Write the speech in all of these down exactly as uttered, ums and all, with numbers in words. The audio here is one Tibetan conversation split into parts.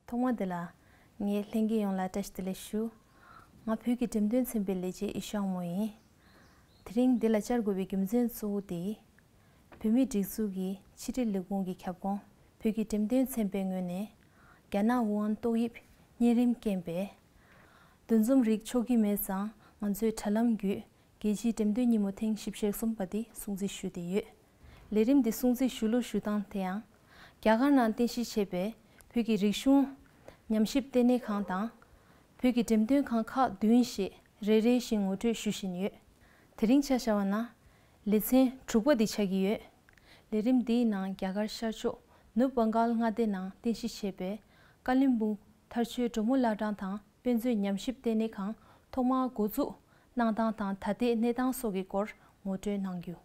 ཐོག་མ་དེ་ལ་ངས་ལྷན་རྒྱས་ཡོངས་ལ་བཀྲ་ཤིས་བདེ་ལེགས་ཞུ། ང་བོད་ཀྱི་འགྲེམས་སྟོན་ཚན་པའི་ལས་བྱེད་ཨི་ཤོག་མོ་ཡིན། དེ་རིང་འདི་ལ་བཅར་དགོས་པའི་རྒྱུ་མཚན་གཙོ་བོ་དེ། བོད་མིའི་སྒྲིག་འཛུགས་ཀྱི་ཕྱི་དྲིལ་ལས་ཁུངས་ཀྱི་ཁྱབ་ཁོངས་བོད་ཀྱི་འགྲེམས་སྟོན་ཚན་པའི་ངོས་ནས། རྒྱ་ནག་ཝུ་ཧན་ཏོག་དབྱིབས་གཉན་རིམས་རྐྱེན་པས། འདུ་འཛོམས་རིགས་ཆོག་གི་མེད་ཙང་ང་ཚོས་དྲ་ལམ་བརྒྱུད་རྒྱལ་སྤྱིའི་འགྲེམས་སྟོན་ཉིན་མོ་ཐེངས་བཞི་བཅུ་ཞེ་གསུམ་པ་འདི་སྲུང་བརྩི་ཞུས་ཏེ་ཡོད། ལས་རིམ་འདི་སྲུང་བརྩི་ཞུ་ལུགས་ཞུ་སྟངས་དེ་ཡང་། རྒྱ་གར་ནང་རྟེན་གཞི་བྱས་པའི་བོད་ཀྱི་རིག་གཞུང་ཉམས་ཞིབ་ལྟེ་གནས་ཁང་དང་། བོད་ཀྱི་འགྲེམས་སྟོན་ཁང་ཁག་བདུན་ཞེས་རེ་རེ་བཞིན་ངོ་སྤྲོད་ཞུ་བཞིན་ཡོད། དེ་རིང་ཆ་བཞག་པ་ན། ལེ་ཚན་དྲུག་པ་འདི་ཆགས་ཀྱི་ཡོད། ལས་རིམ་འདིའི་ནང་རྒྱ་གར་ཤར་ཕྱོགས་ནུབ་བྷང་གཱལ་མངའ་སྡེ་ནང་རྟེན་གཞི་བྱས་པའི་ཀ་ལིམ་པུང་མཐར་ཕྱིན་གྲོ་མོ་བླ་བྲང་དང་དཔེ་མཛོད་ཉམས་ཞིབ་ལྟེ་གནས་ཁང་ཐོག་མར་འགོ་འཛུགས་གནང་སྟངས་དང་ད་ལྟའི་གནས་སྟངས་སོགས་ཀྱི་སྐོར་ངོ་སྤྲོད་གནང་རྒྱུ།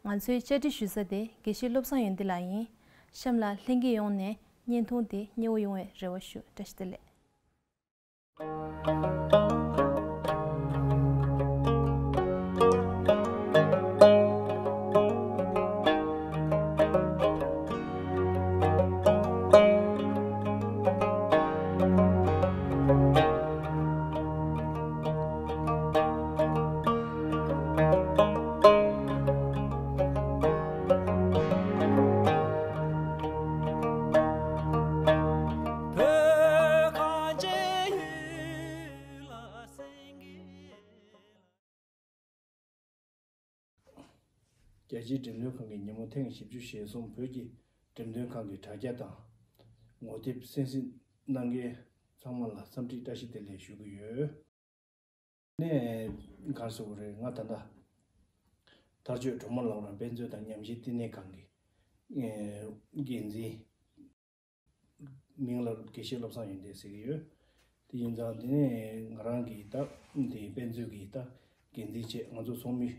ང་ཚོའི་བཅར་འདྲི་ཞུ་ས་དེ་དགེ་བཤེས་བློ་བཟང་ཡོན་ཏན་ལགས་ཡིན། གཤམ་ལ་ལྷན་རྒྱས་ཡོངས་ནས་བརྙན་ཐུང་དེ་མཉེས་པོ་ཡོང་བའི་རེ་བ་ཞུ། བཀྲ་ཤིས་བདེ་ལེགས། བོད་གངས་ཅན་ཡུལ་ལ་སེང་གེ། རྒྱལ་སྤྱིའི་འགྲེམས་སྟོན་ཁང་གི་ཉིན་མོ་ཐེངས་བཞི་བཅུ་ཞེ་གསུམ་བོད་ཀྱི་འགྲེམས་སྟོན་ཁང་གི་དྲ་རྒྱ་དང་ངོ་དེབ་གསན་གཟིགས་གནང་མཁན་ཚང་མ་ལ་འཚམས་འདྲི་བཀྲ་ཤིས་བདེ་ལེགས་ཞུ་གི་ཡོད། ནས་ག་རེ་ཟེར་དགོས་རེད། ང་ད་ལྟ་མཐར་ཕྱིན་གྲོ་མོ་བླ་བྲང་དཔེ་མཛོད་དང་ཉམས་ཞིབ་ལྟེ་གནས་ཁང་གི་ཨེ་འགན་འཛིན། མིང་ལ་དགེ་བཤེས་བློ་བཟང་ཡོན་ཏན་ཟེར་གྱི་ཡོད། དེ་ཡིན་ཙང་དེ་ནས་ང་རང་གིས་ད་དེ་དཔེ་མཛོད་ཀྱི་ད་འགན་འཛིན་བྱས། ང་ཚོ་ཚོགས་མི་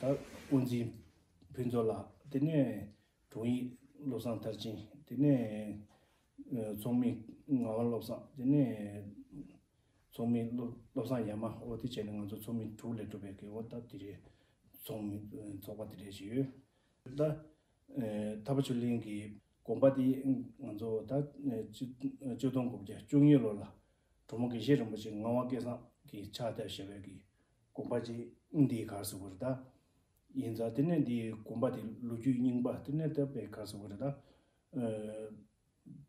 ད་དབུ་འཛིན་ཕུན་ཚོགས་ལགས། དེ་ནས་དྲུང་ཡིག་བློ་བཟང་མཐར་ཕྱིན། དེ་ནས་ཚོགས་མི་ངག་དབང་བློ་བཟང་། དེ་ནས་ཚོགས་མི་བློ་བློ་བཟང་ཡར་མ། འོ་དེ་བྱས་ནས་ང་ཚོ་ཚོགས་མི་དྲུག་ལས་གྲུབ་པའི་གི་འོ་ད་དེ་རེད། ཚོགས་མི་ཚོགས་པ་དེ་འདྲ་ཞིག་ཡོད། ད་ཨེ་ཐར་པ་ཆོས་གླིང་གི་དགོན་པ་དེ་ང་ཚོ་ད་ཨེ་ཆིག་སྟོང་དགུ་བརྒྱ་བཅུ་གཉིས་ལོ་ལ་གྲོང་མི་དགེ་བཤེས་རིན་པོ་ཆེ་ངག་དབང་སྐལ་བཟང་གིས་ཕྱག་བཏབ་བཞག་པའི་གི་དགོན་པ་ཅིག་འདི་ག་རེ་ཟེར་དགོས་རེད། ད་ཡིན་ཙང་དེ་ནས་འདི་དགོན་པ་དེ་ལོ་རྒྱུས་རྙིང་པ་དེ་ནས་ད་དཔེ་ག་རེ་ཟེར་དགོས་རེད། ད་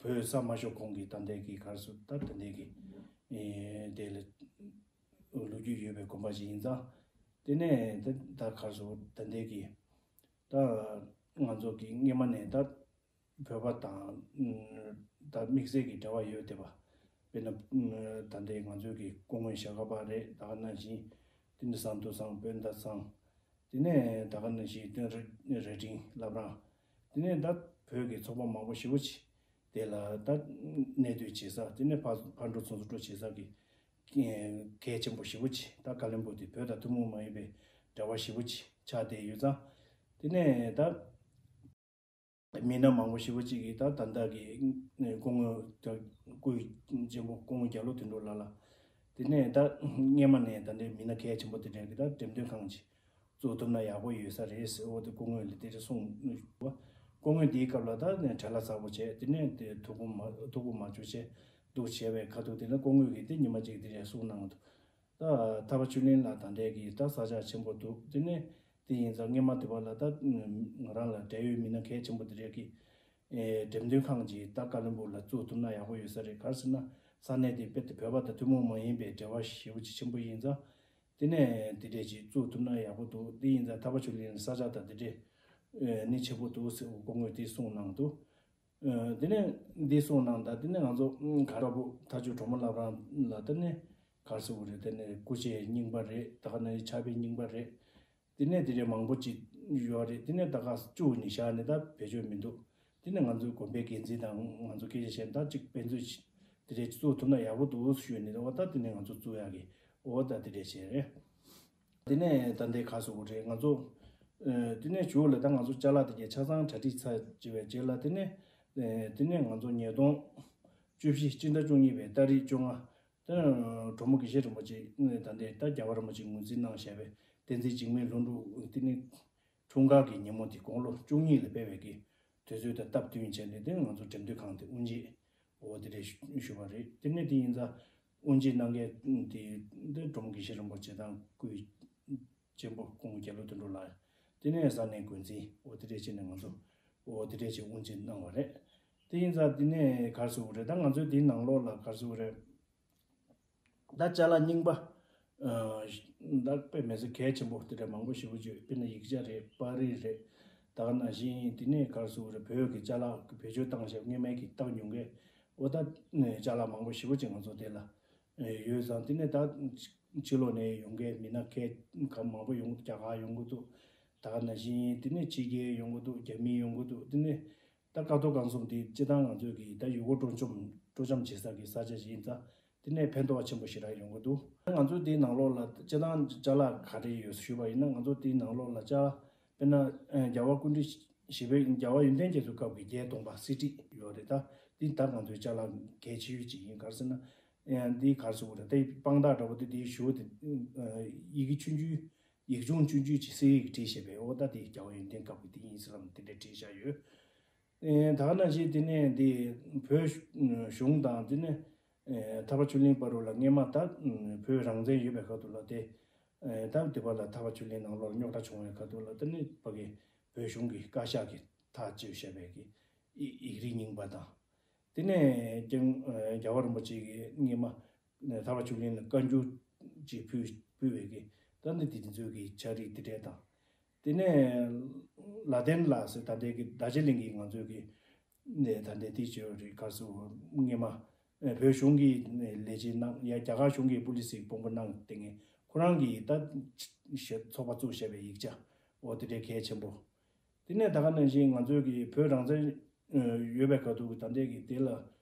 ཨེ་བོད་ས་མ་ཤོར་གོང་གི་ད་ལྟའི་གི་ག་རེ་ཟེར། ད་ད་ལྟའི་གི་ཨེ་དེ་ལ་ལོ་རྒྱུས་ཡོད་པའི་དགོན་པ་ཞིག་ཡིན་ཙང་། དེ་ནས་ད་ད་ག་རེ་ཟེར། ད་ལྟའི་གི་ད་ང་ཚོ་གི་སྔས་མ་ནས་ད་བོད་པ་དང་ད་དམིགས་བསལ་གྱི་འབྲེལ་བ་ཡོད་བསྡད་པ། དཔེར་ན་ད་ལྟའི་ང་ཚོའི་གི་སྐུ་ངོ་ཞྭ་སྒབ་པ་རེད། ད་ག་ནང་བཞིན་དེ་ནས་ཟམ་གདོང་ཚང་། དཔོན་ཟླ་ཚང་། དེ་ནས་ད་ག་ནང་བཞིན་དོན་རེ་རེ་འབྲིང་བླ་བྲང་། དེ་ནས་ད་བོད་ཀྱི་ཚོགས་པ་མང་པོ་ཞེ་པོ་ཅིག་དེ་ལ་ད་གནས་སྡོད་བྱེད་ས། དེ་ནས་ཕར་ཕར་འགྲོ་ཚུར་འགྲོ་བྱེད་ས་གི་གལ་ཆེན་པོ་ཞེ་པོ་ཅིག་ད་ཀ་ལོན་སྦུག་དེ་བོད་དང་ཐུན་མོང་མ་ཡིན་པའི་འབྲེལ་བ་ཞེ་པོ་ཅིག་ཆགས་བསྡད་ཡོད་ཙང་། དེ་ནས་ད་མི་སྣ་མང་པོ་ཞེ་པོ་ཅིག་གིས་ད་ད་ལྟ་གི་སྐུ་ངོ་ད་སྐུ་ཡི་གཅེན་པོ་སྐུ་ངོ་རྒྱ་ལོ་དོན་གྲུབ་ལགས་ལ། དེ་ནས་ད་སྔས་མ་ནས་ད་ལྟའི་མི་སྣ་གལ་ཆེན་པོ་དེ་འདྲ་གིས་ད་འགྲེམས་སྟོན་ཁང་ཅིག་བཙུགས་ཐུབ་ན་ཡག་པོ་ཡོད་ས་རེད་ཟེར། འོ་དེ་སྐུ་ངོ་ལ་དེ་འདྲ་གསུངས་བ། སྐུ་ངོ་དེའི་སྐབས་ལ་ད་ནས་བྲེལ་བ་ཚ་པོ་བྱས། དེ་ནས་དེ་ཐུགས་ཁུར་མ་ཐུགས་ཁུར་མ་བཅུག་བྱས་འདུག་བྱས་པའི་ཁ་ཐུག་དེ་ནས་སྐུ་ངོ་གིས་དེ་ཉི་མ་གཅིག་དེ་འདྲ་གསུངས་གནང་འདུག་ད་ཐར་པ་ཆོས་གླིང་ལགས་ད་ལྟའི་གི་ད་ས་ཆ་ཆེན་པོ་འདུག་དེ་ནས་དེ་ཡིན་ཙང་སྔས་མ་དེ་བ་ལ་ད་ང་རང་ལ་འབྲེལ་ཡོད་མི་སྣ་གལ་ཆེན་པོ་དེ་འདྲ་གིས་ཨེ་འགྲེམས་སྟོན་ཁང་ཅིག་ད་ཀ་ལོན་སྦུག་ལ་བཙུགས་ཐུབ་ན་ཡག་པོ་ཡོད་ས་རེད། ག་རེ་ཟེར་ན་ས་གནས་དེ་དཔེ་དེ་བོད་པ་དང་ཐུན་མོང་མ་ཡིན་པའི་འབྲེལ་བ་ཞེ་པོ་ཅིག་ཆེན་པོ་ཡིན་ཙང་། དེ་ནས་དེ་འདྲས་ཅིག་བཙུགས་ཐུབ་ན་ཡག་པོ་འདུག་དེ་ཡིན་ཙང་ཐར་པ་ཆོས་གླིང་ས་ཆ་དང་དེ་འདྲས་ཨེ་ནི་ཆེན་པོ་འདུག་ཟེར་སྐུ་ངོས་དེ་གསུངས་གནང་འདུག་ཨེ་དེ་ནས་འདི་གསུངས་གནང་ད། དེ་ནས་ང་ཚོ་ག་ར་བོ་མཐའ་མཇུག་གྲོ་མོ་བླ་བྲང་ལ་དེ་ནས་ག་རེ་ཟེར་དགོས་རེད། དེ་ནས་སྐུ་ཆས་རྙིང་པ་རེད། ད་ག་ནང་བཞིན་ཕྱག་དཔེ་རྙིང་པ་རེད། དེ་ནས་དེ་འདྲས་མང་པོ་ཅིག་ཡོད་རེད། དེ་ནས་ད་ག་བཅུག་ནས་བཞག་ནས་ད་བེད་སྤྱོད་མི་འདུག་དེ་ནས་ང་ཚོའི་དགོན་པའི་འགན་འཛིན་དང་ང་ཚོ་སྐད་ཆ་བཤད་ནས་ད་ཅིག་དཔེ་མཛོད་ཅིག་དེ་འདྲས་བཙུགས་ཐུབ་ན་ཡག་པོ་འདུག་ཞུས་ནས། འོ་ད་དེ་ནས་ང་ཚོ་བཙུགས་ཡག་གི་འོ་ད་དེ་འདྲས་བྱས་རེད། དེ་ནས་ད་ལྟའི་ག་རེ་ཟེར་དགོས་རེད། ང་ཚོ་ཨ་དེ་ནས་མཇུག་ལ་ད་ང་ཚོ་ཅ་ལག་དེ་གའི་ཆ་ཚང་གྲ་སྒྲིག་ཚར་བྱས་པའི་རྗེས་ལ། དེ་ནས་ཨ་དེ་ནས་ང་ཚོ་ཉིས་སྟོང་བཅུ་བཞི་སྤྱི་ཟླ་བཅུ་གཉིས་པའི་ཏ་རིག་བཅོ་ལྔ་དེ་ནས་གྲོ་མོ་དགེ་བཤེས་རིན་པོ་ཆེ་ད་ལྟའི་ད་རྒྱལ་བ་རིན་པོ་ཆེས་ངོས་འཛིན་གནང་བཞག་པའི་བསྟན་འཛིན་འཇིགས་མེད་ལྷུན་གྲུབ་དེ་ནས་འཁྲུངས་སྐར་གྱི་ཉིན་མོ་དེ་དགུང་ལོ་བཅུ་གཉིས་ལ་ཕེབས་པའི་གི་དུས་ཚོད་དང་སྟབས་བསྟུན་བྱས་ནས། དེ་ནས་ང་ཚོ་འགྲེམས་སྟོན་ཁང་དེ་དབུ་འབྱེད་ འོ་དེ་འདྲས་ཞུ་བ་རེད། དེ་ནས་དེ་ཡིན་ཙང་དབུ་འབྱེད་གནང་མཁན་དེ་འདི་འབྲོམ་དགེ་བཤེས་རིན་པོ་ཆེ་དང་སྐུའི་གཅེན་པོ་སྐུ་ངོ་རྒྱ་ལོ་དོན་གྲུབ་ལགས། དེ་ནས་ས་གནས་འགོ་འཛིན་འོ་དེ་འདྲས་བྱས་ནས་ང་ཚོ་འོ་དེ་འདྲས་བྱས་དབུ་འབྱེད་གནང་བ་རེད། དེ་ཡིན་ཙང་དེ་ནས་ག་རེ་ཟེར་དགོས་རེད། ད་ང་ཚོའི་དེའི་ནང་ལོགས་ལ་ག་རེ་ཟེར་དགོས་རེད། ད་ཅ་ལག་རྙིང་པ་ཨ་ད་དཔེ་མི་སྲིད་གལ་ཆེན་པོ་དེ་འདྲ་མང་པོ་ཞེ་པོ་ཅིག་དཔེར་ན་ཡིག་ཆ་རེད། པར་རིས་རེད། ད་ག་ནང་བཞིན་དེ་ནས་ག་རེ་ཟེར་དགོས་རེད། བོད་ཀྱི་ཅ་ལག་བེད་སྤྱོད་བཏང་བཞག་སྔོན་མའི་གི་བཏང་མྱོང་མཁན་འོ་ད་ཅ་ལག་མང་པོ་ཞེ་པོ་ཅིག་ང་ཚོ་དེ་ལ་ཡོད་ཙང་། དེ་ནས་ད་ཕྱི་ལོགས་ནས་ཡོང་མཁན་མི་སྣ་གལ་གང་མང་པོ་ཡོང་། རྒྱ་གར་ཡོང་གི་འདུག་ད་ག་ནང་བཞིན་དེ་ནས་ཕྱི་རྒྱལ་ཡོང་གི་འདུག་རྒྱ་མི་ཡོང་གི་འདུག་དེ་ནས་ད་ཀ་ཐོག་ཁང་གསུམ་དེ་སྤྱི་བཏང་ང་ཚོས་ཀྱི་ད་ཡུལ་སྐོར་སྤྲོ་འཆམ་སྤྲོ་འཆམ་བྱེད་ས་གི་ས་ཆ་ཞིག་ཡིན་ཙང་། དེ་ནས་ཕན་ཐོགས་ཆེན་པོ་ཞེ་དྲག་ཡོང་གི་འདུག་ང་ཚོའི་དེའི་ནང་ལོགས་ལ་སྤྱི་བཏང་ཅ་ལག་ག་རེ་ཡོད་ཞུས་པ་ཡིན་ན། ང་ཚོ་དེའི་ནང་ལོགས་ལ་ཅ་ལག་དཔེར་ན་ཨ་རྒྱལ་བ་སྐུ་ཕྲེང་བཞི་པའི་རྒྱལ་བ་ཡོན་ཏན་རྒྱ་མཚོའི་སྐབས་ཀྱི་བརྒྱད་སྟོང་པ་གསེར་བྲིས་ཡོད་རེད། ད་དེ་ད་ང་ཚོའི་ཅ་ལག་གལ་ཆེ་ཤོས་ཅིག་ཡིན། ག་རེ་ཟེར་ན་ཨ་འདི་ག་རེ་ཟེར་དགོས་རེད། དེ་དཔང་རྟགས་འདྲ་པོ་དེ་དེའི་ཞུ་བ་དེ་ཨ་ཡི་གེ་ཆུང་ཆུང་ཡིག་ཆུང་ཆུང་ཆུང་ཅིག་གསེར་ཡིག་བྲིས་བྱས་པའི་འོ་ད་དེ་རྒྱལ་བ་ཡོན་ཏན་སྐབས་ཀྱི་དེ་ཡིན་ཟེར་ལབ་དེ་འདྲ་བྲིས་བཞག་ཡོད། ཨེ་ད་ག་ནང་བཞིན་དེ་ནས་འདི་བོད་གཞུང་དང་དེ་ནས་ཨེ་ཐར་པ་ཆོས་གླིང་བར་དུ་ལ་སྔས་མ་ད་བོད་རང་བཙན་ཡོད་པའི་ཁ་ཐུག་ལ་དེ་ཨེ་ད་དེ་བར་ལ་ཐར་པ་ཆོས་གླིང་ནང་ལོགས་རྙོག་དྲ་བྱུང་བའི་ཁ་ཐུག་ལ་དེ་ནས་ཕ་གི་བོད་གཞུང་གི་བཀའ་ཤག་གིས་ཐག་གཅོད་བྱས་པའི་གི་ཡི་ཡིག་རིགས་རྙིང་པ་དང་། དེ་ནས་ཀྱང་ཨེ་རྒྱལ་བ་རིན་པོ་ཆེ་གིས་སྔས་མ་ཐར་པ་ཆོས་གླིང་ལ་བཀའ་འགྱུར་ཅིག་ཕུལ་ཕུལ་བའི་གི་ད་ནི་དེ་དེ་ཚོའི་གི་ཕྱག་བྲིས་དེ་འདྲས་དང་། དེ་ནས་ལ་དན་ལ་ཟེར་ད་ལྟའི་གི་ད་ཅི་གླིང་གི་ང་ཚོའི་གི་ནས་ད་ལྟའི་དེ་ཆོས་རིག་གར་སུ་སྔས་མ་བོད་གཞུང་གི་ལས་བྱེད་གནང་ཡ་རྒྱ་གར་གཞུང་གི་པུ་ལི་སི་གི་དཔོན་པོ་གནང་དེ་ངས་ཁོ་རང་གིས་ད་ཚོགས་པ་བཙུགས་བྱས་པའི་ཡིག་ཆ་འོ་དེ་འདྲའི་གལ་ཆེན་པོ། དེ་ནས་ད་ག་ནང་བཞིན་ང་ཚོའི་གི་བོད་རང་བཙན་ཡོད་པའི་ཁ་ཐུག་གི་ད་ལྟའི་གི་དེ་ལ་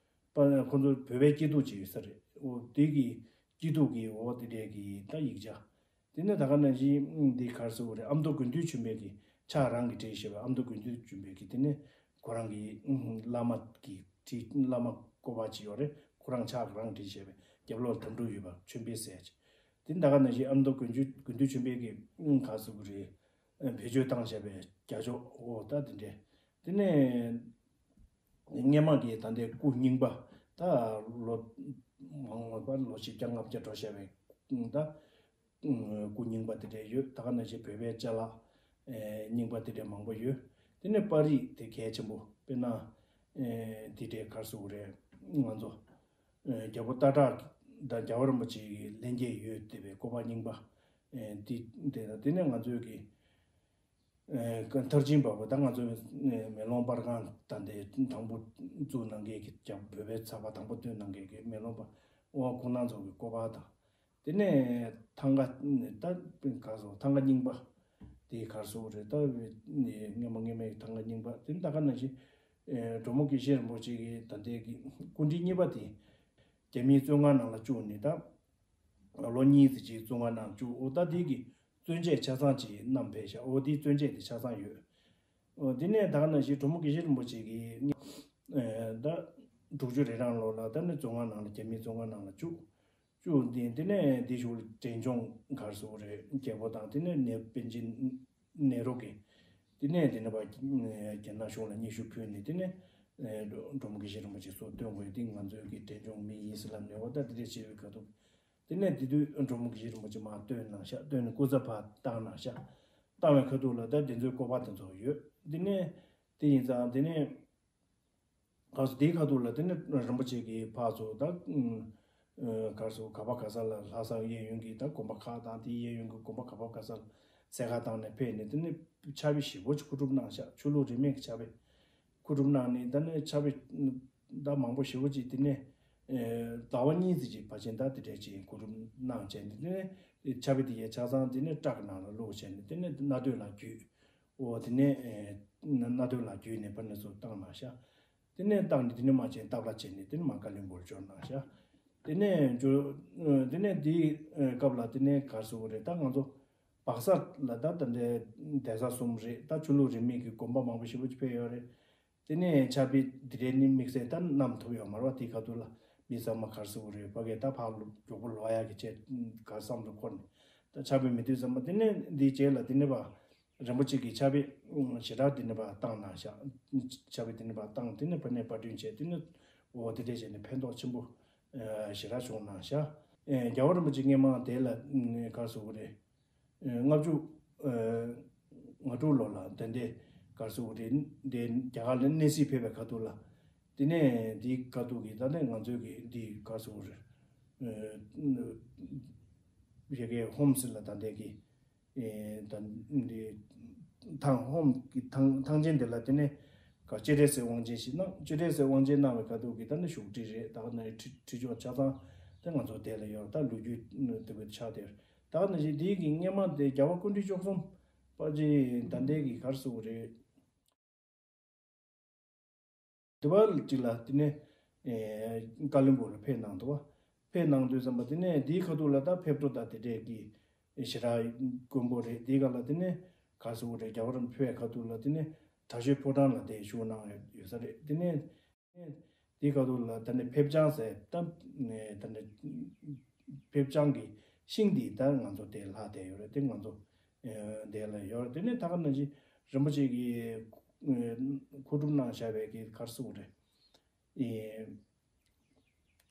ཁོ་ཚོ་བོད་པའི་སྐྱིད་སྡུག་ཅིག་ཡོད་ས་རེད། འོ་དེ་གི་སྐྱིད་སྡུག་གི་འོ་དེ་འདྲའི་གི་ད་ཡིག་ཆ། དེ་ནས་ད་ག་ནང་བཞིན་འདི་གར་སུ་རེད། ཨ་མདོ་དགེ་འདུན་ཆོས་འཕེལ་གྱི་ཕྱག་རང་གིས་བྲིས་བཞག་པའི་ཨ་མདོ་དགེ་འདུན་ཆོས་འཕེལ་གྱི་དེ་ནས་ཁོ་རང་གི་བླ་མ་གི་བྲིས་བླ་མ་སྐོར་བ་ཅིག་ཡོད་རེད། ཁོ་རང་ཕྱག་རང་བྲིས་བཞག་པའི་རྒྱབ་ལོགས་དམ་ཕྲུག་ཡོད་པ་ཆོས་འཕེལ་ཟེར་ཅིག་དེ་ད་ག་ནང་བཞིན་ཨ་མདོ་དགེ་འདུན་དགེ་འདུན་ཆོས་འཕེལ་གྱི་གར་སུ་རེད། བེད་སྤྱོད་བཏང་བཞག་པའི་རྒྱ་ཤོག་འོ་ད་དེ་འདྲས། དེ་ནས་སྔས་མ་གི་ད་ལྟའི་སྐུ་རྙིང་པ་ད་ལོ་མང་ལོ་པ་ལོ་བཞི་བརྒྱ་ལྔ་བརྒྱ་འགྲོ་བཞག་པའི་ད་སྐུ་རྙིང་པ་དེ་འདྲས་ཡོད། ད་ག་ནང་བཞིན་བོད་པའི་ཅ་ལག་རྙིང་པ་དེ་འདྲས་མང་པོ་ཡོད། དེ་ནས་པར་རིས་དེ་གལ་ཆེན་པོ་དཔེར་ན་དེ་འདྲས་གར་སུ་རེད། ང་ཚོ་རྒྱལ་པོ་སྟག་བྲག་དང་རྒྱལ་བ་རིན་པོ་ཆེ་གི་ལྷན་སྐྱེས་ཡོད་བསྡད་པའི་སྐུ་པར་རྙིང་པ་དེ་དེ་དང་དེ་ནས་ང་ཚོའི་གི་མཐར་ཕྱིན་པ་པོ་ད་ང་ཚོའི་མེ་ལོང་པར་ཁང་ད་ལྟའི་དང་པོ་བཙུགས་གནང་མཁན་གྱི་རྒྱ་བོད་པའི་ཚགས་པར་དང་པོ་བཏོན་གནང་མཁན་གྱི་མེ་ལོང་པ་དབང་ཁོང་རྣམ་ཚོ་གི་སྐུ་པར་དང་། དེ་ནས་ཐང་ག་ད་ག་སོ་ཐང་ག་རྙིང་པ་དེ་གར་སོ་རེད། ད་སྔས་མ་སྔས་མའི་ཐང་ག་རྙིང་པ་དེ་ད་ག་ནང་བཞིན་འབྲོག་མོ་དགེ་བཤེས་རིན་པོ་ཆེ་གི་ད་ལྟའི་གི་སྐུ་ཕྲེང་གཉིས་པ་དེ་རྒྱ་མིའི་བཙོན་ཁང་ནང་ལ་བཅུག་ནས་ད། ལོ་གཉིས་ཙམ་ཅིག་བཙོན་ཁང་ནང་བཅུག་འོ་ད་དེ་གི་བཙོན་ཆས་ཆ་ཚང་ཅིག་བསྣམས་ཕེབས་ཤག་འོ་དེའི་བཙོན་ཆས་དེ་ཆ་ཚང་ཡོད། འོ་དེ་ནས་ད་ག་ནང་བཞིན་གྲོགས་མོ་དགེ་བཤེས་རིན་པོ་ཆེ་གིས་ད་དྲུག་ཅུ་རེ་གྲངས་ལོ་ལ་ད་ནི་བཙོན་ཁང་ནང་ལ་རྒྱ་མིའི་བཙོན་ཁང་ནང་ལ་བཅུག་བཅུག་དེ་དེ་ནས་དེ་ཞོར་འབྲས་ལྗོངས་གར་སོ་རེད། རྒྱལ་པོ་དང་དེ་ནས་ནེ་པཎ་ཆེན་ནེ་རུ་གི་དེ་ནས་དེ་ནས་པ་རྒྱ་ནག་གཞུང་ལ་སྙན་ཞུ་ཕུལ་ནས་དེ་ནས་གྲོགས་མོ་དགེ་བཤེས་རིན་པོ་ཆེ་སོགས་བཏོན་དགོས་དེ་ང་ཚོའི་གི་འབྲས་ལྗོངས་མི་ཡིན་ཟེར་ལབ་ནས་འོ་ད་དེ་འདྲས་བྱས་པའི་ཁ་ཐུག་དེ་ནས་དེ་དུས་འབྲོག་མོ་དགེ་བཤེས་རིན་པོ་ཆེ་མར་བཏོན་གནང་ཤག་བཏོན་ནས་སྐུ་ཚབ་ཕར་བཏང་གནང་ཤག་བཏང་བའི་ཁ་ཐུག་ལ་ད་དེ་ཚོའི་སྐུ་པར་དེ་ཚོ་ཡོད། དེ་ནས་དེ་ཡིན་ཙང་དེ་ནས་ག་སོ་དེའི་ཁ་ཐུག་ལ་དེ་ནས་རིན་པོ་ཆེ་གིས་ཕར་ཚུར་ད་ག་སོ་ག་པ་ག་ས་ལ་ལྷ་ས་གཡས་གཡོན་གྱི་ད་དགོན་པ་ཁག་དང་དེའི་གཡས་གཡོན་གྱི་དགོན་པ་ག་པ་ག་ས་ལ་གསལ་ཁ་བཏང་ནས་ཕེབས་ནས་དེ་ནས་ཕྱག་དཔེ་ཞེ་པོ་ཅིག་མཁོ་སྒྲུབ་གནང་ཤག་ཆོས་ལུགས་རིས་མེད་ཀྱི་ཕྱག་དཔེ། མཁོ་སྒྲུབ་གནང་ནས་ད་ནི་ཕྱག་དཔེ་ད་མང་པོ་ཞེ་པོ་ཅིག་དེ་ནས་ཟླ་བ་གཉིས་ཙམ་ཅིག་ཕལ་ཆེར་ད་དེ་འདྲས་ཅིག་མཁོ་སྒྲུབ་གནང་བྱས་ནས་དེ་ནས་ཕྱག་དཔེ་དེ་ཡས་ཆ་ཚང་དེ་ནས་སྐྲ་གི་ནང་ལ་བླུགས་བྱས་ནས་དེ་ནས་མནའ་སྟོད་ལ་བརྒྱུད། འོ་དེ་ནས་མནའ་སྟོད་ལ་བརྒྱུད་ནས་ཕར་ནས་ཚུར་བཏང་གནང་ཤག་དེ་ནས་བཏང་ནས་དེ་ནས་མ་བྱས་སྟབས་ལ་བྱས་ནས་དེ་ནས་མ་ཀ་ལོན་སྦུག་ལ་འབྱོར་གནང་ཤག་དེ་ནས་འབྱོར་དེ་ནས་དེའི་སྐབས་ལ་དེ་ནས་ག་རེ་ཟེར་དགོས་རེད། ད་ང་ཚོ་སྦག་ས་ལ་ད་ད་ལྟའི་གདན་ས་གསུམ་རེད། ད་ཆོས་ལུགས་རིས་མེད་ཀྱི་དགོན་པ་མང་པོ་ཞེ་པོ་ཅིག་ཕེབས་ཡོད་རེད། དེ་ནས་ཕྱག་དཔེ་དེ་འདྲའི་ནི་དམིགས་བསལ་ད་བསྣམས་ཐུབ་ཡོད་མ་རེད་པ། དེའི་ཁ་ཐུག་ལ་མི་ཚང་མ་ག་རེ་ཟེར་དགོས་རེད། ཕ་གིར་ད་ཕར་ལོག་མགྱོགས་པོ་ལོག་ཡག་གི་ཆེད་ག་བསམ་བློ་འཁོར་ནས་ད་ཕྱག་དཔེ་མི་འདུག་བསམ་པ། དེ་ནས་འདིའི་རྗེས་ལ་དེ་ནས་པ་རིན་པོ་ཆེ་གིས་ཕྱག་དཔེ་ཞེ་དྲག་དེ་ནས་པ་བཏང་གནང་ཤག་ཕྱག་དཔེ་དེ་ནས་པ་བཏང་། དེ་ནས་ཕ་ནས་པར་སྐྲུན་བྱས། དེ་ནས་ འོ་དེ་འདྲས་བྱས་ནས་ཕན་ཐོགས་ཆེན་པོ་ཨ་ཞེ་དྲག་བྱུང་གནང་ཤག་ཨེ་རྒྱལ་བ་རིན་པོ་ཆེ་སྔས་མ་དེ་ལ་ཨ་ག་རེ་ཟེར་དགོས་རེད། ཨེ་ལྔ་བཅུ་ཨ་ང་དྲུག་ལོ་ལ་དེ་འདྲས་ག་རེ་ཟེར་དགོས་རེད། དེ་རྒྱ་གར་ལ་གནས་གཟིགས་ཕེབས་པའི་ཁ་ཐུག་ལ། དེ་ནས་འདིའི་ཁ་ཐུག་གི་ད་ནས་ང་ཚོའི་གི་འདི་ག་རེ་ཟེར་དགོས་རེད། ཨེ་རེ་གའི་ཧོམ་སི་ལ་ད་འདྲས་གི་ཨེ་ད་འདི་ཐང་ཧོམ་གི་ཐང་ཐང་ཆེན་དེ་ལ་དེ་ནས་ག་སྤྱན་རས་གཟིགས་དབང་ཆེན་ཞིག་གནང་། སྤྱན་རས་གཟིགས་དབང་ཆེན་གནང་བའི་ཁ་ཐུག་གི་ད་ནི་བཞུགས་ཁྲི་རེད། ད་ག་ནི་ཁྲི་ཁྲི་ཆོག་ཆ་ཚང་དེ་ང་ཚོ་དེ་ལ་ཡོད། ད་ལོ་རྒྱུས་དེ་བས་ཆགས་དེར་ད་ག་ནི་ཞིག་དེའི་གི་སྔས་མ་དེ་རྒྱལ་བ་སྐུ་ཕྲེང་བཅུ་གསུམ་པ་ཅི་ད་འདྲས་གི་ག་རེ་ཟེར་དགོས་རེད། དེ་བ་གཅིག་ལ་དེ་ནས་ཨེ་ཀ་ལོན་སྦུག་ལ་ཕེབས་གནང་འདུག་བ། ཕེབས་གནང་དུས་ཙམ་པ་དེ་ནས་དེའི་ཁ་ཐུག་ལ་ད་ཕེབས་འགྲོ་ད་དེ་འདྲས་ཀྱི་ཞེ་དྲག་དཀོན་པོ་རེད། དེའི་སྒང་ལ་དེ་ནས་ག་རེ་ཟེར་དགོས་རེད། རྒྱལ་བ་རིན་པོ་ཆེ་ཕེབས་པའི་ཁ་ཐུག་ལ་དེ་ནས་དྲག་ཤོས་ཕོ་བྲང་ལ་དེ་བཞུགས་གནང་ཡོད་ས་རེད། དེ་ནས་དེའི་ཁ་ཐུག་ལ་ད་ནས་ཕེབས་བྱང་ཟེར་ད་ནས་ད་ནས་ཕེབས་བྱང་གི་ཤིང་འདི་ད་ང་ཚོ་དེ་ལྷག་བསྡད་ཡོད་རེད། དེ་ང་ཚོ་ཨེ་དེ་ལ་ཡོད་རེད། དེ་ནས་ད་ག་ནང་བཞིན་རིན་པོ་ཆེ་གིས་ཨེ་མཁོ་སྒྲུབ་གནང་བཞག་པའི་གི་ག་རེ་ཟེར་དགོས་རེད།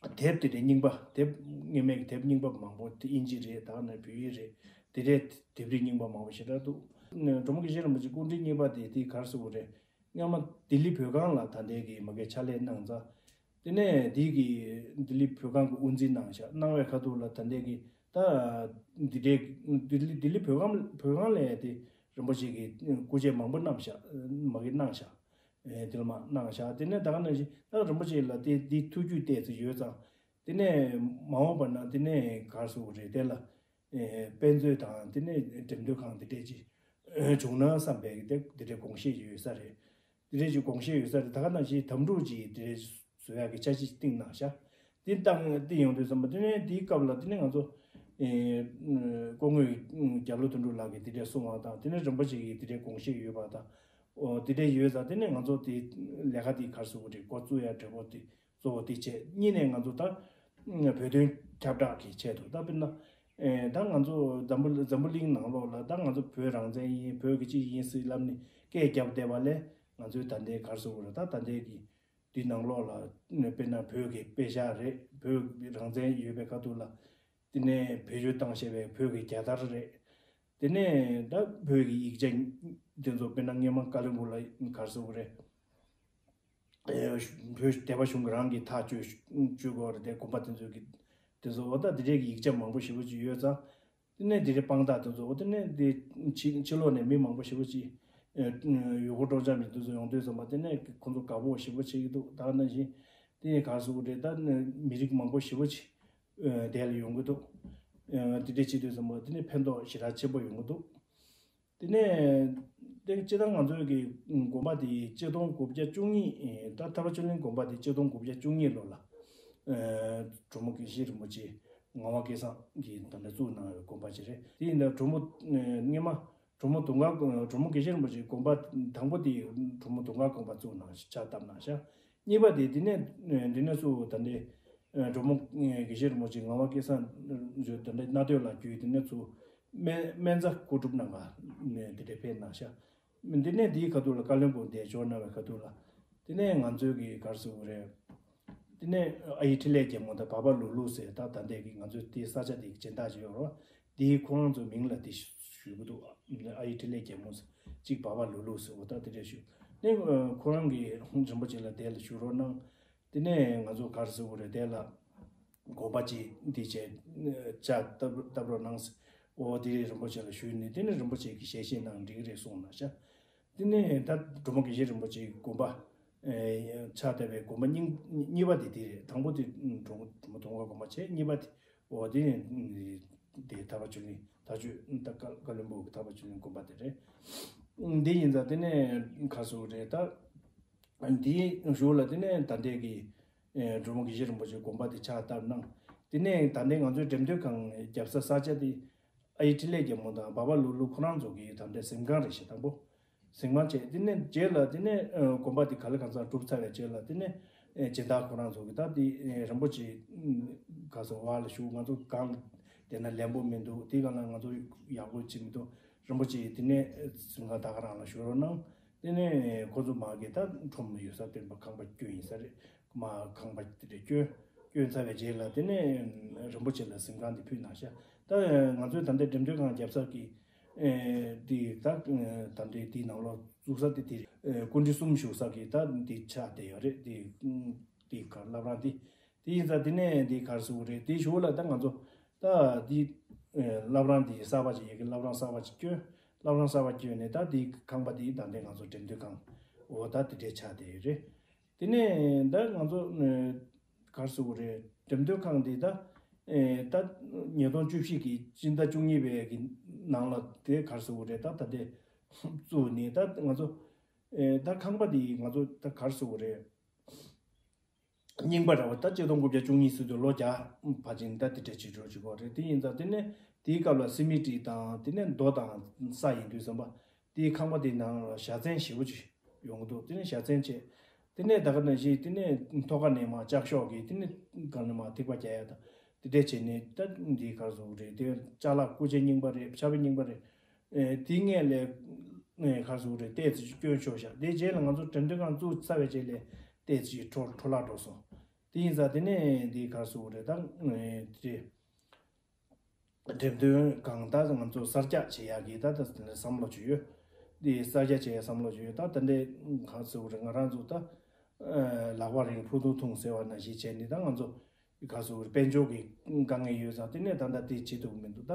ཨེ་དེབ་དེ་རེད། རྙིང་པ་དེབ་སྔོན་མའི་གི་དེབ་རྙིང་པ་མང་པོ་དེ་དབྱིན་ཇི་རེད། ད་ག་ནང་བོད་ཡིག་རེད། དེ་འདྲའི་དེབ་རིགས་རྙིང་པ་མང་པོ་ཞེ་དྲག་འདུག་འགྲོ་མགོན་དགེ་བཤེས་རིན་པོ་ཆེ་སྐུ་ཕྲེང་གཉིས་པ་དེ་དེ་ག་རེ་ཟེར་དགོས་རེད། སྔོན་མ་ལྡི་ལི་བོད་ཁང་ལ་ད་ལྟའི་གི་མ་གི་ཕྱག་ལས་གནང་ཙང་། དེ་ནས་འདི་གི་ལྡི་ལི་བོད་ཁང་གི་དབུ་འཛིན་གནང་ཤག་གནང་བའི་ཁ་ཐུག་ལ་ད་ལྟའི་གི་ད་འདི་འདྲའི་ལྡི་ལི་ལྡི་ལི་བོད་ཁང་བོད་ཁང་ལ་དེ་རིན་པོ་ཆེ་གི་སྐུ་ཆས་མང་པོ་གནང་ཤག་མ་གི་གནང་ཤག་ཨེ་དེ་ལ་མ་གནང་ཤག་དེ་ནས་ད་ག་ནང་བཞིན་ད་རིན་པོ་ཆེ་ལ་དེ་འདི་ཐུགས་རྒྱུས་བལྟས་ཚེ་ཡོད་ཙང་། དེ་ནས་མ་འོངས་པ་ན་དེ་ནས་ག་རེ་ཟེར་དགོས་རེད། དེ་ལ་ཨེ་དཔེ་མཛོད་དང་དེ་ནས་འགྲེམས་སྟོན་ཁང་དེ་འདྲས་ཅིག་བྱུང་ན་བསམ་པའི་དེ་དེ་འདྲའི་དགོངས་བཞེས་ཡོད་ས་རེད། དེ་འདྲས་ཅིག་དགོངས་བཞེས་ཡོད་ས་རེད། ད་ག་ནང་བཞིན་དམ་ཕྲུག་ཅིག་དེ་འདྲས་བཟོ་ཡག་གི་འཆར་གཞི་བཏིང་གནང་ཤག་དེ་བཏང་བཏིང་ཡོང་དུས་ཙམ་པ་དེ་ནས་དེའི་སྐབས་ལ་དེ་ནས་ང་ཚོ་ཨེ་སྐུ་ངོ་རྒྱ་ལོ་དོན་གྲུབ་ལགས་ཀྱིས་དེ་འདྲས་གསུངས་པ་དང་། དེ་ནས་རིན་པོ་ཆེ་གིས་དེ་འདྲས་དགོངས་བཞེས་ཡོད་པ་དང་། འོ་དེ་འདྲས་ཡོད་ཙང་དེ་ནས་ང་ཚོ་དེ་ལས་ཀ་དེ་ག་རེ་ཟེར་དགོས་རེད། འགོ་བཙུགས་ཡག་གྲོས་འགོ་དེ་གཙོ་བོ་དེ་བྱས། གཉིས་ནས་ང་ཚོ་ད་བོད་དོན་ཁྱབ་བསྒྲགས་ཀྱི་ཆེད་དུ་ད་དཔེར་ན་ཨེ་ད་ང་ཚོ་འཛམ་བུ་འཛམ་བུ་གླིང་ནང་ལོགས་ལ་ད་ང་ཚོ་བོད་རང་བཙན་ཡིན། བོད་ཀྱི་སྤྱི་ཡིན་ཟེར་ལབ་ནས་སྐད་རྒྱབ་བསྡད་པ་ལས། ང་ཚོའི་ད་ལྟའི་ག་རེ་ཟེར་དགོས་རེད། ད་ད་ལྟའི་གི་དུས་ནང་ལོགས་ལ་དཔེར་ན་བོད་ཀྱི་དཔེ་ཆ་རེད། བོད་རང་བཙན་ཡོད་པའི་ཁ་ཐུག་ལ། དེ་ནས་བེད་སྤྱོད་བཏང་བཞིན་པའི་བོད་ཀྱི་རྒྱལ་དར་རེད། དེ་ནས་ད་བོད་ཀྱི་ཡིག་ཆ་དེ་ཚོ་དཔེར་ན་སྔོན་མ་ཀ་ལོན་སྦུག་ལ་ག་རེ་ཟེར་དགོས་རེད། ཨེ་བོད་སྡེ་པ་གཞུང་གི་རང་གི་ཐག་གཅོད་གཅོད་དགོས་རེད། དེ་དགོན་པ་དེ་ཚོ་གི་དེ་ཚོ་འོ་ད་དེ་འདྲའི་གི་ཡིག་ཆ་མང་པོ་ཞེ་པོ་ཅིག་ཡོད་ཙང་། དེ་ནས་དེ་རིང་དཔང་རྟགས་དེ་ཚོ་འོ་དེ་ནས་དེ་ཕྱི་ཕྱི་ལོགས་ནས་མི་མང་པོ་ཞེ་པོ་ཅིག་ཨེ་ཡུལ་སྐོར་སྤྲོ་འཆམ་མི་དེ་ཚོ་ཡོང་དུས་ཙམ་པ་དེ་ནས་ཁོང་ཚོ་དགའ་པོ་ཞེ་པོ་བྱེད་ཀྱི་འདུག་ད་ག་ནང་བཞིན་དེ་ག་རེ་ཟེར་དགོས་རེད། ད་ནི་མི་རིགས་མང་པོ་ཞེ་པོ་ཅིག་ཨེ་དེ་ལ་ཡོང་གི་འདུག་ཨེ་དེ་འདྲས་བྱེད་དུས་ཙམ་པ་དེ་ནས་ཕན་ཐོགས་ཞེ་དྲག་ཆེན་པོ་ཡོང་གི་འདུག་དེ་ནས་དེ་སྤྱིར་བཏང་ང་ཚོའི་གི་དགོན་པ་དེ་ཆིག་སྟོང་དགུ་བརྒྱ་བཅུ་གཉིས། ད་ཐར་པ་ཆོས་གླིང་དགོན་པ་དེ་ཆིག་སྟོང་དགུ་བརྒྱ་བཅུ་གཉིས་ལོ་ལ་ཨེ་གྲོ་མོ་དགེ་བཤེས་རིན་པོ་ཆེ་ངག་དབང་སྐལ་བཟང་གིས་ད་ལྟ་བཙུགས་གནང་བའི་དགོན་པ་ཅིག་རེད། དེ་ཡིན་ན་གྲོ་མོ་ཨེ་སྔོན་མ་གྲོ་མོ་དུང་དཀར་གྲོ་མོ་དགེ་བཤེས་རིན་པོ་ཆེའི་དགོན་པ་དང་པོ་དེ་གྲོ་མོ་དུང་དཀར་དགོན་པ་བཙུགས་གནང་ཕྱག་བཏབ་གནང་ཤག་གཉིས་པ་དེ་དེ་ནས་ཨེ་དེ་ནས་ཚུར་ད་ལྟའི་ཨེ་གྲོ་མོ་ཨེ་དགེ་བཤེས་རིན་པོ་ཆེ་ངག་དབང་སྐལ་བཟང་ཚོས་ད་ལྟའི་རྣ་སྟོད་ལ་བརྒྱུད། དེ་ནས་ཚུར་སྨན་སྨན་རྩྭ་མཁོ་སྒྲུབ་གནང་ག་ནས་དེ་འདྲས་ཕེབས་གནང་ཤག་འདི་ནས་འདིའི་ཁ་ཐུག་ལ་བཀའ་བློན་སྦུག་འདིར་འབྱོར་གནང་བའི་ཁ་ཐུག་ལ། དེ་ནས་ང་ཚོའི་གི་ག་རེ་ཟེར་དགོས་རེད། དེ་ནས་ཨ་ཡེ་འཕྲིན་ལས་རྒྱལ་མོ་དང་བ་བ་ལུ་ལུ་ཟེར་ད་ད་ལྟའི་གི་ང་ཚོའི་དེའི་ས་ཆ་དེ་གི་སྦྱིན་བདག་ཅིག་ཡོད་རེད། དེའི་ཁོ་རང་ཚོའི་མིང་ལ་དེ་ཞུ་གི་འདུག་ཨ་ཡེ་འཕྲིན་ལས་རྒྱལ་མོ་ཟེར་གཅིག་བ་བ་ལུ་ལུ་ཟེར། འོ་ད་དེ་འདྲས་ཞུ། ནས་ཁོ་རང་གི་རིན་པོ་ཆེ་ལ་དེ་ལ་བཞུགས་རོགས་གནང་། དེ་ནས་ང་ཚོ་ག་རེ་ཟེར་དགོས་རེད། དེ་ལ་དགོན་པ་ཅིག་འདི་བྱས་ཕྱག་བཏབ་བཏབ་རོགས་གནང་ཟེར། འོ་དེ་རིང་རིན་པོ་ཆེ་ལ་ཞུས་ནས་དེ་ནས་རིན་པོ་ཆེ་གིས་ཞལ་བཞེས་གནང་། འགྲིག་གི་རེད་གསུངས་གནང་ཤག་དེ་ནས་ད་གྲོ་མོ་དགེ་བཤེས་རིན་པོ་ཆེའི་དགོན་པ་ཨེ་ཕྱག་བཏབ་པའི་དགོན་པ་གཉིས་གཉིས་པ་དེ་དེ་རེད། དང་པོ་དེ་གྲོ་མོ་དུང་དཀར་དགོན་པ་བྱས། གཉིས་པ་དེ་འོ་དེ་དེ་ཐར་པ་ཆོས་གླིང་ཐར་ཆོས་ད་བཀའ་བཀའ་བློན་སྦུག་གི་ཐར་པ་ཆོས་གླིང་དགོན་པ་དེ་རེད། འདི་ཡིན་ཙང་དེ་ནས་ག་རེ་ཟེར་དགོས་རེད། ད་འདིའི་གཞུག་ལ་དེ་ནས་ད་ལྟའི་གི་ཨེ་གྲོ་མོ་དགེ་བཤེས་རིན་པོ་ཆེའི་དགོན་པ་དེ་ཕྱག་བཏབ་གནང་། དེ་ནས་ད་ལྟའི་ང་ཚོའི་འགྲེམས་སྟོན་ཁང་རྒྱབ་ས་ས་ཆ་དེ་ཨ་ཡེ་འཕྲིན་ལས་རྒྱལ་མོ་དང་བ་བ་ལུ་ལུ་ཁོ་རང་ཚོ་གི་ད་ལྟའི་གཟིམ་ཁང་རེད་ཤག་དང་པོ་གཟིམ་ཁང་བྱས། དེ་ནས་རྗེས་ལ་དེ་ནས་ཨེ་དགོན་པ་དེ་ག་ལེ་གང་འཚམ་གྲུབ་ཚར་བའི་རྗེས་ལ་དེ་ནས་ཨེ་སྦྱིན་བདག་ཁོ་རང་ཚོ་གི་ད་དེ་ཨེ་རིན་པོ་ཆེ་ག་ཚོད་བ་ལ་ཞུ། ང་ཚོ་གང་དེ་ན་ལེན་པོ་མི་འདུག་དེ་གང་ལ་ང་ཚོ་ཡག་པོ་བྱེད་མི་འདུག་རིན་པོ་ཆེ་དེ་ནས་གཟིམ་ཁང་ད་ག་རང་ལ་ཞུ་རོགས་གནང་། དེ་ནས་ཁོ་ཚོ་མ་གི་ད་ཁྲོམ་ཡོད་ས་སྟོན་པ་ཁང་པ་སྐྱོན་ཡིན་ས་རེད། མ་ཁང་པ་དེ་འདྲ་བསྐྱོན། བསྐྱོན་ཚར་བའི་རྗེས་ལ་དེ་ནས་རིན་པོ་ཆེ་ལ་གཟིམ་ཁང་དེ་ཕུལ་གནང་ཤག་ད་ང་ཚོའི་ད་ལྟའི་འགྲེམས་སྟོན་ཁང་རྒྱབ་ས་གི་དེ་ད་ད་ལྟའི་དེའི་ནང་ལོགས་བཙུགས་ས་དེ་དེ་སྐུ་མགྲོན་གསུམ་བཞུགས་ས་གི་ད་དེ་ཆགས་བསྡད་ཡོད་རེད། དེ་དེ་ག་བླ་བྲང་དེ། དེ་ཡིན་ཙང་དེ་ནས་དེ་ག་རེ་ཟེར་དགོས་རེད། དེ་གཞུག་ལ་ད་ང་ཚོ་ད་དེ་བླ་བྲང་དེ་གསར་པ་ཅིག་ཡ་གི་བླ་བྲང་གསར་པ་ཅིག་བསྐྱོན། བླ་བྲང་གསར་པ་བསྐྱོན་ནས་ད་དེ་ཁང་པ་དེ་ད་ལྟའི་ང་ཚོ་འགྲེམས་སྟོན་ཁང་འོ་ད་དེ་འདྲས་ཆགས་བསྡད་ཡོད་རེད། དེ་ནས་ད་ང་ཚོ་ཨ་ག་རེ་ཟེར་དགོས་རེད། འགྲེམས་སྟོན་ཁང་འདི་ད་ཨེ་ད་ཉིས་སྟོང་བཅུ་བཞི་གི་སྤྱི་ཟླ་བཅུ་གཉིས་པའི་གི་ནང་ལ་དེ་ག་རེ་ཟེར་དགོས་རེད། ད་ད་ལྟའི་བཙུགས་ནས་ད་ང་ཚོ་ཨེ་ད་ཁང་པ་འདི་ང་ཚོ་ད་ག་རེ་ཟེར་དགོས་རེད། རྙིང་པ་ར་བ་ད་ཆིག་སྟོང་དགུ་བརྒྱ་བཅུ་གཉིས་ཟེར་དུས་ལོ་བརྒྱ་ཕལ་ཆེར་ད་དེ་འདྲ་བྱེད་འགྲོ་བྱེད་དགོས་རེད། དེ་ཡིན་ཙང་དེ་ནས་དེའི་སྐབས་ལ་སི་མི་ཊི་དང་དེ་ནས་རྡོ་དང་ས་ཡིན་དུས་ཙམ་པ་དེའི་ཁང་པ་དེའི་ནང་ལ་བཞའ་ཚན་ཞེ་པོ་ཅིག་ཡོང་གི་འདུག་དེ་ནས་བཞའ་ཚན་བྱས། དེ་ནས་ད་ག་ནང་བཞིན་དེ་ནས་ཐོག་ཁ་ནས་མར་ལྕགས་ཤོག་གིས་དེ་ནས་གང་ནས་མར་ཐིགས་པ་རྒྱག་ཡ་དང་དེ་འདྲ་བྱས་ནས་ད་འདི་ག་རེ་ཟེར་དགོས་རེད། དེ་ཅ་ལག་སྐུ་ཆས་རྙིང་པ་རེད། ཕྱག་དཔེ་རྙིང་པ་རེད། ཨེ་དེ་སྔས་ལས་ཨེ་ག་རེ་ཟེར་དགོས་རེད། ཏོག་ཙམ་ཅིག་སྐྱོན་ཤོར་ཤག་དེ་རྗེས་ལ་ང་ཚོ་འགྲེམས་སྟོན་ཁང་བཙུགས་ཚར་བའི་རྗེས་ལས་ཏོག་ཙམ་ཅིག་འཕྲོ་འཕྲོ་བརླག་འགྲོ་སོང་། དེ་ཡིན་ཙང་དེ་ནས་འདི་ག་རེ་ཟེར་དགོས་རེད། ད་ཨེ་དེ་འགྲེམས་སྟོན་ཁང་ད་ང་ཚོ་གསར་རྒྱག་བྱེད་ཡག་གི་ད་ད་བསམ་བློ་ཅིག་ཡོད། འདི་གསར་རྒྱག་བྱེད་ཡག་བསམ་བློ་ཅིག་ཡོད། ད་དེ་འདྲའི་ག་རེ་ཟེར་དགོས་རེད། ང་རང་ཚོ་ད་ཨེ་ལག་པ་རིང་ཕུ་ཐུང་ཐུང་ཟེར་བ་ནང་བཞིན་བྱས་ནས་ད་ང་ཚོ་ག་རེ་ཟེར་དགོས་རེད། དཔལ་འབྱོར་གྱི་དཀའ་ངལ་ཡོད་ཙང་དེ་ནས་ད་ལྟ་དེ་བྱེད་ཐུབ་ཀྱི་མི་འདུག་ད་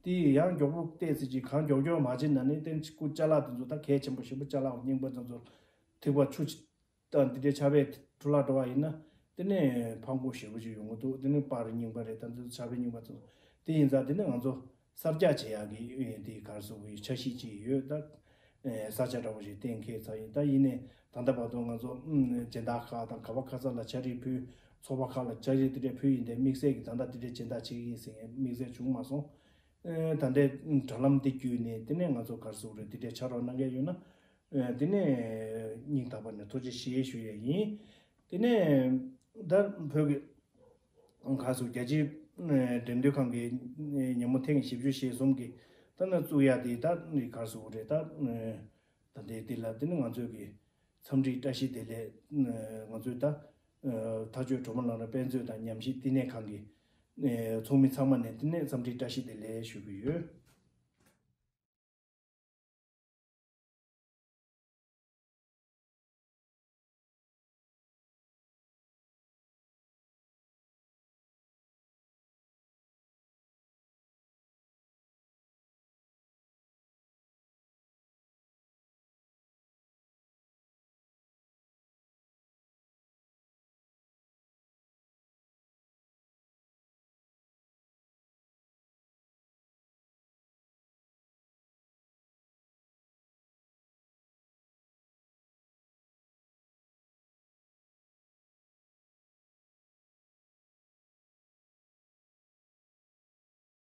དེ་ཡང་མགྱོགས་པོ་ཏོག་ཙམ་ཅིག་གང་མགྱོགས་མགྱོགས་མ་བྱེད་ན་ནི་དེ་སྐུ་ཅ་ལག་དེ་ཚོ་ད་གལ་ཆེན་པོ་ཞེ་པོ་ཅ་ལག་རྙིང་པ་དེ་ཚོ་ཐིགས་པ་ཆུ་ད་འདི་འདྲའི་ཆ་བས་འཕྲོ་བརླག་འགྲོ་བ་ཡིན་ན་དེ་ནས་ཕངས་པོ་ཞེ་པོ་ཅིག་ཡོང་གི་འདུག་དེ་ནས་པར་རྙིང་པ་རེད། ད་འདི་ཆ་བས་རྙིང་པ་ཚོ་དེ་ཡིན་ཙང་དེ་ནས་ང་ཚོ་གསར་རྒྱག་བྱེད་ཡག་གི་དེ་ག་རེ་ཟེར་དགོས་འཆར་གཞི་ཅིག་ཡོད། ད་ས་ཆ་འདྲ་བོ་ཞིག་གཏན་འཁེལ་ཚར་ཡིན། ད་ཡིན་ནས་ད་ལྟ་བར་དུ་ང་ཚོ་སྦྱིན་བདག་ཁག་དང་ག་བ་ག་ས་ལ་ཆ་རེ་ཕུལ། ཚོགས་པ་ཁག་ལ་ཆ་རེ་དེ་འདྲ་ཕུལ་ཡིན། དེ་དམིགས་བསལ་གྱི་ད་ལྟ་དེ་འདྲ་སྦྱིན་བདག་བྱེད་ཀྱི་ཡིན་ཟེར་མཁན་དམིགས་བསལ་བྱུང་མ་སོང་། ད་ལྟའི་དྲ་ལམ་འདི་བརྒྱུད་ནས་དེ་ནས་ང་ཚོ་ག་རེ་ཟེར་དགོས་རེད། དེ་འདྲ་ཕྱག་རོགས་གནང་མཁན་ཡོད་ན། ཨ་དེ་ནས་སྙིང་ཐག་པ་ནས་ཐུགས་རྗེ་ཆེ་ཞུ་ཡས་ཡིན། དེ་ནས་ད་བོད་ཀྱི་ག་རེ་ཟེར་རྒྱལ་སྤྱིའི་ཨ་འགྲེམས་སྟོན་ཁང་གི་ཉིན་མོ་ཐེངས་བཞི་བཅུ་ཞེ་གསུམ་གི་ད་ནི་བཙུགས་ཡ་དེ་ད་ནི་ག་རེ་ཟེར་དགོས་རེད། ད་ད་ལྟའི་དེ་ལ་དེ་ནི་ང་ཚོས་ཀྱི་འཚམས་འདྲི་བཀྲ་ཤིས་བདེ་ལེགས། ང་ཚོས་ད་ཐག་གཅོད་གྲོས་མོལ་ལམ་རིམ་དཔེ་མཛོད་དང་ཉམས་ཞིབ་བསྟི་གནས་ཁང་གི་ཚོགས་མི་ཚང་མ་ནས་དེ་ནས་འཚམས་འདྲི་བཀྲ་ཤིས་བདེ་ལེགས་ཞུ་གི་ཡོད།